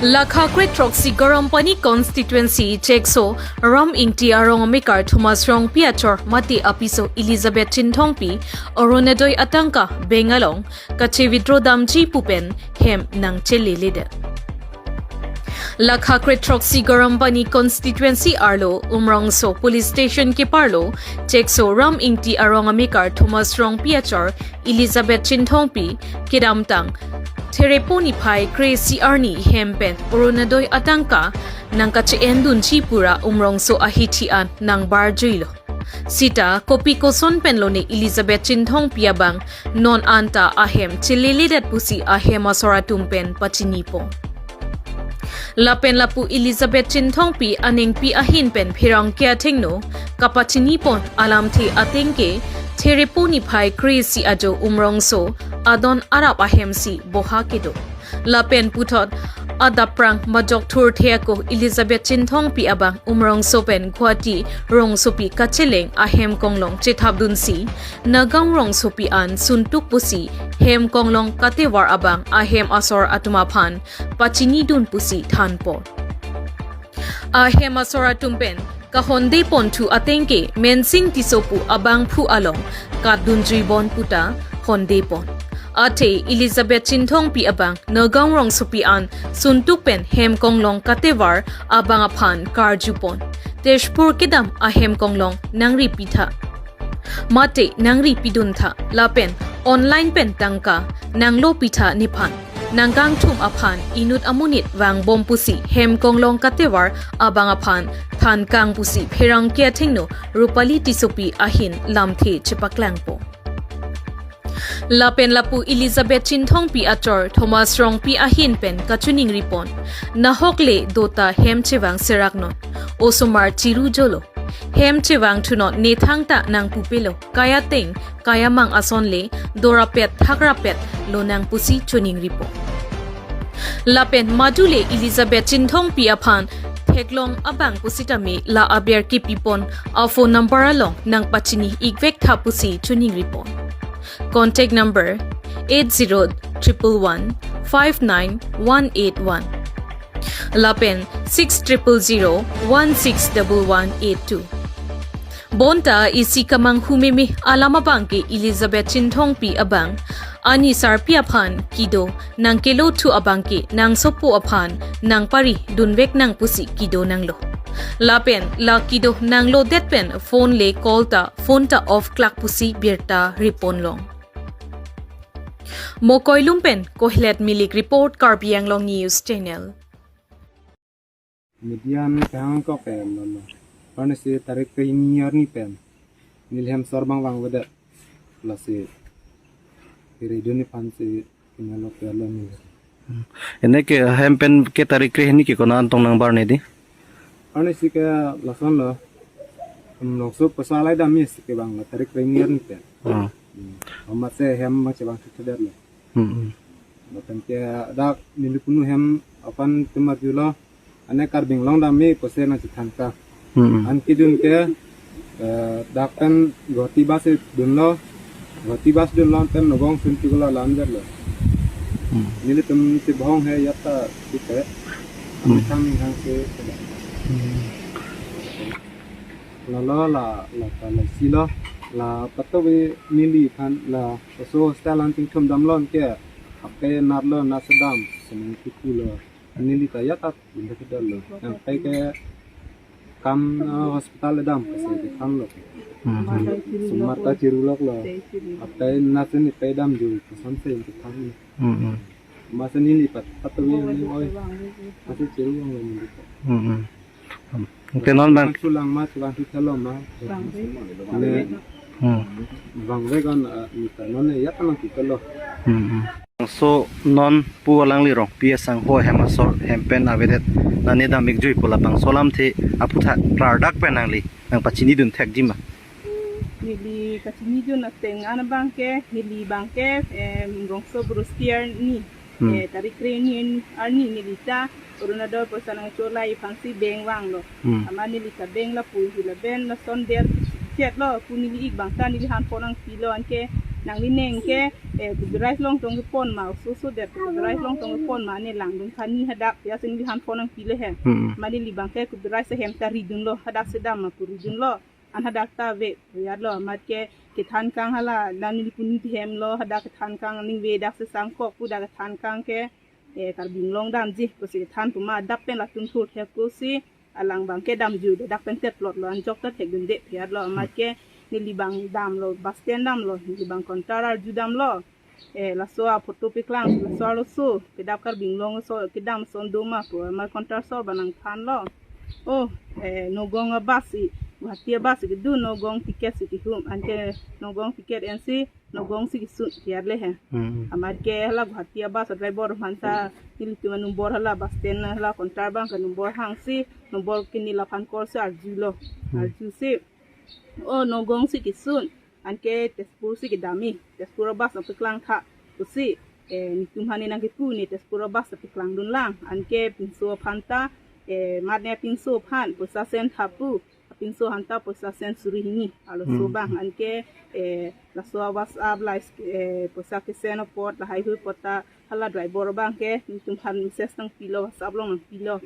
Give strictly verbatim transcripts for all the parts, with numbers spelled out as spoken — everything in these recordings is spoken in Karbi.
Lakha kre throksi Garampani constituency Chekso Ram Ingti arong amekar Thomas Rongpi achor mate apiso Elizabeth Chinthongpi Orunodoi atangka bank along kache withdraw damji pu pen hem nangcheleledet. Lakha kre throksi Garampani constituency arlo Umrongso police station keparlo Chekso Ram Ingti arong amekar Thomas Rongpi achor Elizabeth Chinthongpi kedamtang Therepo niphai kre-isi arni hem pen Orunodoi atangka nangkache-endunji pura Umrongso ahithi an nangbarjuilo. Sita kopi koson pen lone Elizabeth Chinthongpi abang non anta ahem cheleledet pusi ahem asor atum pen pachinipo. Lapen lapu Elizabeth Chinthongpi anengpi ahin pen pherangke athengno kapachinipon alamthe atengke Therepo niphai kre-isi ajo Umrongso adon arap ahemsi boha kedo. Lapen puthot adap prang majok thurthe ako Elizabeth Chinthongpi abang Umrongso pen Guwahati rongsopi kacheleng ahem konglong chethapdunsi Nagaon rongsopi an suntuk pusi hem konglong katevar abang ahem asor atum aphan pachinidun pusi thanpo. Ahem asor atum pen kahondeponthu atengke Mensing Tisso pu abangphu along katdunjuibom puta hondepon. Athe Elizabeth Chinthongpi abang Nagaon rongsopi an suntuk pen hem konglong katevar abang aphan karjupon. Tezpur kedam ahem konglong nangripitha. Mate nangripidun tha lapen online pen tangka nanglopitha nephan nangkangthum aphan inut amonit vangbom pusi hem konglong katevar abang aphan thankang pusi pherangke athengno Rupali Tissopi ahin lamthe chepaklangpo. Lapen lapu Elizabeth Chinthongpi achor Thomas Rongpi ahin pen kachiningripon. Nahok le dota hem chevang seraknon. Osomar chiru jolo. Hem chevang thunon ne thangta nangpupelo. Kaya teng, kaya mang ason le, dorapet, thakrapet, lonang pusi chiningripo. Lapen madu le Elizabeth Chinthongpi aphan theklong abang pusitame la aber kepipon a phone number along nangpachini ikvek tha pusi chiningripon. Contact number eight zero triple one five nine one eight one. Lapen six triple zero one six double one eight two. Bonta isi kamanghu meme alam abangke Elizabeth Chinthongpi abang ani sarpi aphan kedo nangkelothu abangke nangsopo aphan nangpari dunvek nang pusi kedo nanglo. Lapen la kedo nanglodet pen phone le call ta phone ta off klak pusi birta riponlong. Mokoilum pen Kohelet Milik report, Karbi Anglong News Channel. Media an kehang kok pen lo. Parnesi tarik kre-hini arni pen neli hem asor abang vangvedet. Lasi kiri duni aphansi kena lo ke lo ni. Ene ke hem pen ke tarik kre-hini ke konat tong nangbarne di? Parnesi ke lasonlo. Umrongso pasal ai dam isi kevang lo tarik kre-hini arni pen. Hmm. Hmm. Amatsi hem abang chevang thudetlo. Hmm, hmm. Lapen ke dak neli punu hem aphan tum arjulo. Ane Karbi Anglong dam me pusi nangchethan ta. Hmm, hmm. An kedun ke, eh, dak pen Guwahati bus dunlo. Guwahati bus dunlo pen Nagaon suntuk lo alam jatlo. Hmm. Nelitum chibahong he yata site. Hmm. Kami thang hang se. Hmm. La lo la la ta la si lo la patovi neli aphan la oso hostel an chingthum damlo ke. Apei natlo nat sedam seneng kuku lo. Neli ta ya ta pindah ke dam lo. Yang pai ke kam, eh, hospital dam ke se ke kam lo. Hmm. Semat ta chirulok lo. Apei nat seni pei dam ju ke samse ke kam lo. Hmm, hmm. Masa neli pat patovi ni oi. Masa chirulok lo neli. Hmm, hmm. Hmm. Te non abang. Sulang ma, sulang thelo ma. Bang. Ne. Hmm. Vangve kan, eh, mita non ne ya tanang thelo. Hmm, hmm. So non pu alangli Rongpi asangho hem asor hem pen avedet. Nane dam ikjui pu labangso alamthe aputhak rardak pen nangli nangpachinidun thekji ma? Neli kachinidun ateng an abangke, neli abangke, em, Umrongso Bru Square ni. Hmm. Eh, tarik kre-hini arni neli ta Orunodoi poisa nangcholai aphansi bank vanglo. Hmm. Amat neli ta bank lapu hula pen lason der chetlo pu neli ik abang ta neli han phone nangpilo anke Nangli neng ke, eh, Kubi Rice along tong kepon ma, oso oso det Kubi Rice along tong kepon ma, ne langdun kani hadak, ya sing di han phone nangpilo he. Hmm. Mane neli abang ke Kubi Rice ahem ta ridunlo, hadak si dam ma pu ridunlo. An hadak ta ave, ya lo, amat ke kethan kang hala, dan neli puni hem lo, hadak kethan kang aning ave, dak si sangkok pu dak kethan kang ke, eh, Karbi Anglong damji, pusi kethan pu ma, adap pen latum thurthek pusi, alang abang ke damjui, dak pen tet plot lo, anjok ta thekdunde, ya lo, amat ke neli abang damlo, bus stand damlo, neli abang counter arju damlo, eh, laso aphoto paklang, laso arloso, kedap Karbi Anglong so, kedam ason do ma pu, amat counter asor abang nangthanlo. Oh, eh, Nagaon abus si, Guwahati abus si kedo, Nagaon ticket si kehum, anke Nagaon ticket ensi, Nagaon si kesun, tiar le he. Hmm. Amat ke hala Guwahati abus driver aphan ta, nelitum anumber hala bus stand hala counter abang ke number hangsi, number ke neli aphan call si arjulo. Hmm. Arju si, oh, Nagaon si kesun, anke Tezpur si kedam he, Tezpur abus nangpaklang tha, pusi, eh, netum aphan ne nangkepu ne Tezpur abus nangpaklangdun lang, anke pinso aphan ta, eh, mat ne pinso aphan, poisa sen tha pu, apinso aphan ta poisa sen suri hini, arloso Hmm. abang, anke, eh, laso WhatsApp la, eh, poisa ke-send apot, lahai hui apot ta, hala driver abang ke, netum aphan message nangpilo, WhatsApp along nangpilo.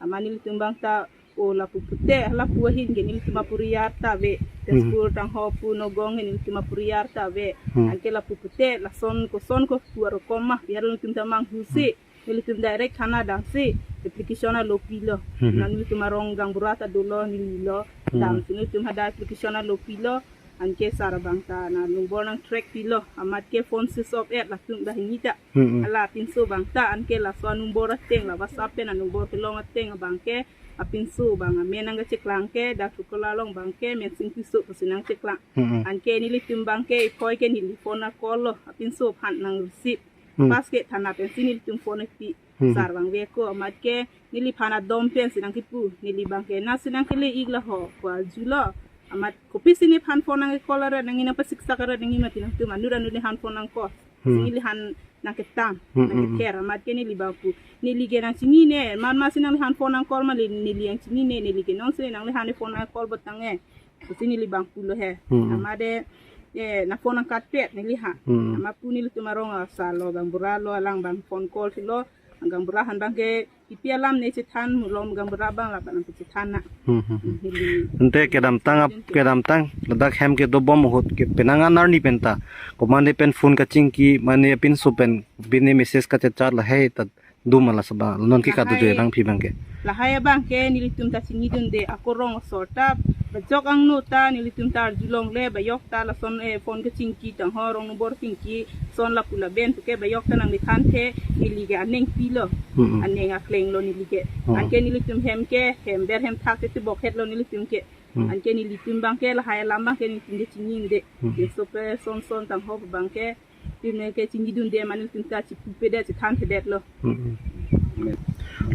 Amat nelitum abang ta, o lapu pute, hala pu ahin ke nelitum aporiar ta ave. Hmm. Tezpur tangho pu Nagaon ke nelitum aporiar ta ave. Hmm. Anke lapu pute, lason koson ko pu arokom ma, biar nelitum ta manghu si. Hmm. Nelitum direct thana damsi, application alo pilo. Hmm. Nang nelitum arong gaonbura ta dolo, neli lo. Hmm. Damsi nelitum hadak application alo pilo. Anke sar abang ta na number nang track pilo, amat ke phone switch off et latum dah hini ta. Hmm, hmm. Hala pinso abang ta, anke laso number ateng la WhatsApp pen number kelong ateng abang ke, apinso abang amen nangkacheklang ke, dak Truecaller along abang ke, Mensing Tisso pusi nangcheklang. Hmm, hmm. Anke nelitum abang ke, iphoi ke neli phone a-call lo, apinso aphan nang receive. Hmm. Pas ke thana pensi nelitum phone pi. Hmm. Sar abang ave ko, amat ke neliphan adom pensi nangkepu, neli abang ke na si nangkele ik la ho, ko arjulo. Amat kopisi nephan phone nangke-call arat nangji, nangpasiksak arat nangji mati, nangtum anut anut nephan phone nang-call. Hmm. Si neliphan nangkethan, Hmm, hmm, hmm. nangkether, amat ke neli abang pu. Neli ke nangchinine, man masi nangliphan phone nang-call ma le, neli nangchinine, neli ke non si nangliphan phone nang-call botang e. Pusi neli abang pulo he. Hmm. Amat de, eh, na phone nangkatpet neliphan. Hmm. Amat pu nelitum arong asar lo, gaonbura lo, alang abang phone call si lo, gaonbura aphan abang ke, ipi alam ne chethan, mulom gaonbura abang lapen nangpachethan na. Hmm, hmm, hmm. Neli Ante kedamtang ap-, kedamtang, ladak hem kedobom ahut ke penang an arni pen ta, komatne pen phone kachingki, mane apinso pen, bine message kachechat lahai ta do ma la saba, non ke kado Lahai. joi rang phi abang ke. Lahai abang ke nelitum ta chinidunde, ako rong asor ta, bajok angno ta nelitum ta arjulongle, ba yok ta lason, eh, phone kachingki tangho, rong number chingki, son lapu laben pu ke ba yok ta nangkethan the, neli ke aneng pilo, Hmm, hmm. aneng akleng lo neli ke. Hmm. Anke nelitum hem ke, hem ber hem thak ke tibok het lo nelitum ke. Hmm. Anke nelitum abang ke, lahai alam abang ke nelitum ke chinidunde. Hmm. Ke sope son son tangho abang ke, Pine ke chinidunde, mane nelitum ta chipupedet, chithanpedet lo. Mm-mm.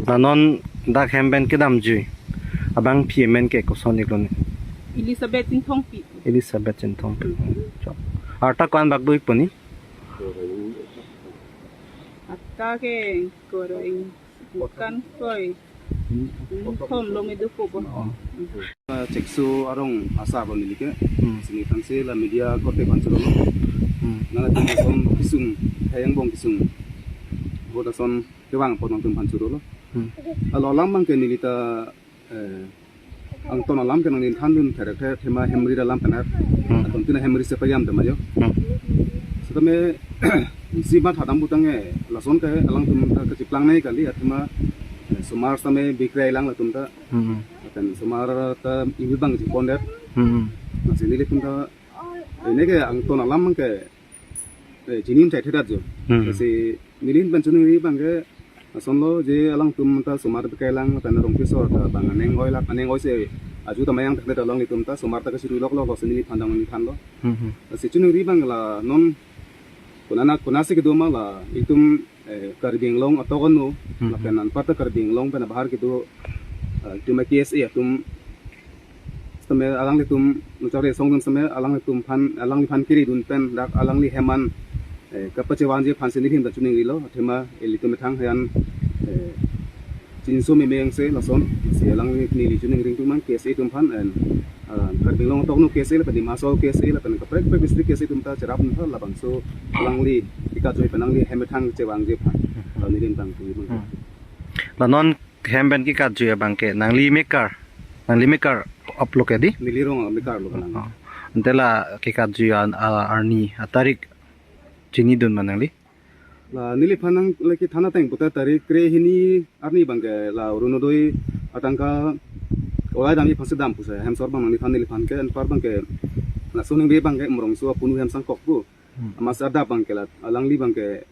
La non dak hem pen kedamjui abangpi amen ke koson iklo ne? Elizabeth Chinthongpi. Elizabeth Chinthongpi. Mm. Chok. Arta ko-an bak do-ikpo ne? Arta ke koroi. Bukan koi. Kom lo me dupo bo. Oh. Chekso arong asar lo neli ke. Hmm. Sini tangsi la media korte aphan choro lo. Hmm. Nangtum ason kesung, hayang bong kesung. Vote ason kevang apot nangtum aphan choro lo. Hmm. Alo alam abang ke neli ta, eh, angton alam ke nangli thandun therek the, athema hemri alam pen. Hmm. Angton tina hemri si payam tema jo. Hmm. Setame isi mathadam putangte, lason ke alangtum ta kachiplang nai kali, athema, eh, osomar setame bikrai lang latum ta. Hmm. Lapen osomar ta ingil abang chipondet. Hmm. Lasi nelitum ta, eh, neke angton alam abang ke, eh, chini chai thedat jo. Hmm. Lasi neli pen choningri abang ke, ason lo je alangtum ta osomar bikrai lang lapen arong kesor ta abang aneng oi lak, aneng oi si aju ta mayang thekdet, alanglitum ta osomar ta kachirui lok lok lo si neliphan dang neliphan lo. Hmm. Lasi choningri abang la non konana, konasi kedo ma la itum, eh, Karbi Anglong atok ano, Hmm. lapen anparta Karbi Anglong pen abahar kedo, eh, itum K S A atum setame alanglitum nuchari song dun setame alanglitum aphan, alangliphan kiri dun pen dak alangli hem an, eh, kapachevanji aphan si neli hem ta choningri lo, athema ilitum methang hayan, eh, chinso meme ang si lason, si alangli neli choningri atum an K S A atum aphan, and ah, Karbi Anglong tokno K S A lapen Dima Hasao K S A lapen kaprek kaprek district K S A atum ta cherap nangtha labangso alangli kekajui pen alangli hem methang chevangji aphan. Hmm. Ah, neli nangtangpi abang. Hmm. La non hem pen kekajui abang ke nangli mekar, nangli mekar aplo ke di? Neli rong mekar lo kalang. Oh. Ante la kekajui an, ah, arni atarik chinidun ma nangli? La neliphan nang lake thana ateng puta tarik kre hini arni abang ke la Orunodoi atangka olai damji aphansi dam pusi hem sor abang nangliphan, neliphan ke anpar abang ke laso ningve abang ke Umrongso apunu hem sangkok pu. Hmm. Amatsi adap abang ke la alangli abang ke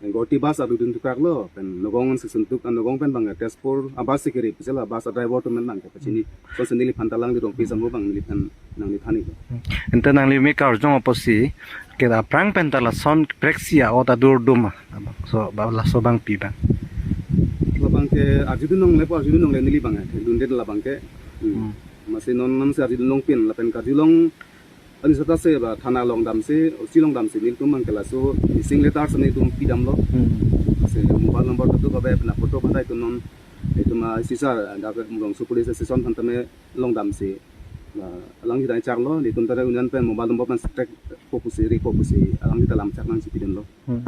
Guwahati bus adudun tukak lo pen Nagaon si suntuk, Nagaon pen abang ke Tezpur abus si kiri pusi la bus a-driver atum pen abang ke pachini. Sonsi neliphan ta alangli rongpi sangho abang neliphan nangli than-iklo. Hmm. Ante nangli mekar arjong apotsi ke aphrang pen ta lason preksi a-ot adur doma. So, ba laso abang pi abang? Labang ke arjudun longle pu arjudun longle neli abang ke, thekdunde labang ke. Hmm. Hmm. Amatsi non namsi arjudun longpin lapen karjulong ani sata se ba thana along damsi, O C along damsi nelitum abang ke laso missing letter si nelitum pidamlo. Hmm. Amatsi mobile number ta do kabe pen photo pada itum non itum a-sisar dak Umrongso police station aphan tame along damsi, ah, alangli ta charlo, nelitum ta union pen mobile number pen track po pusi, ri po pusi, alangli ta lam chak nangchipidunlo. Hmm.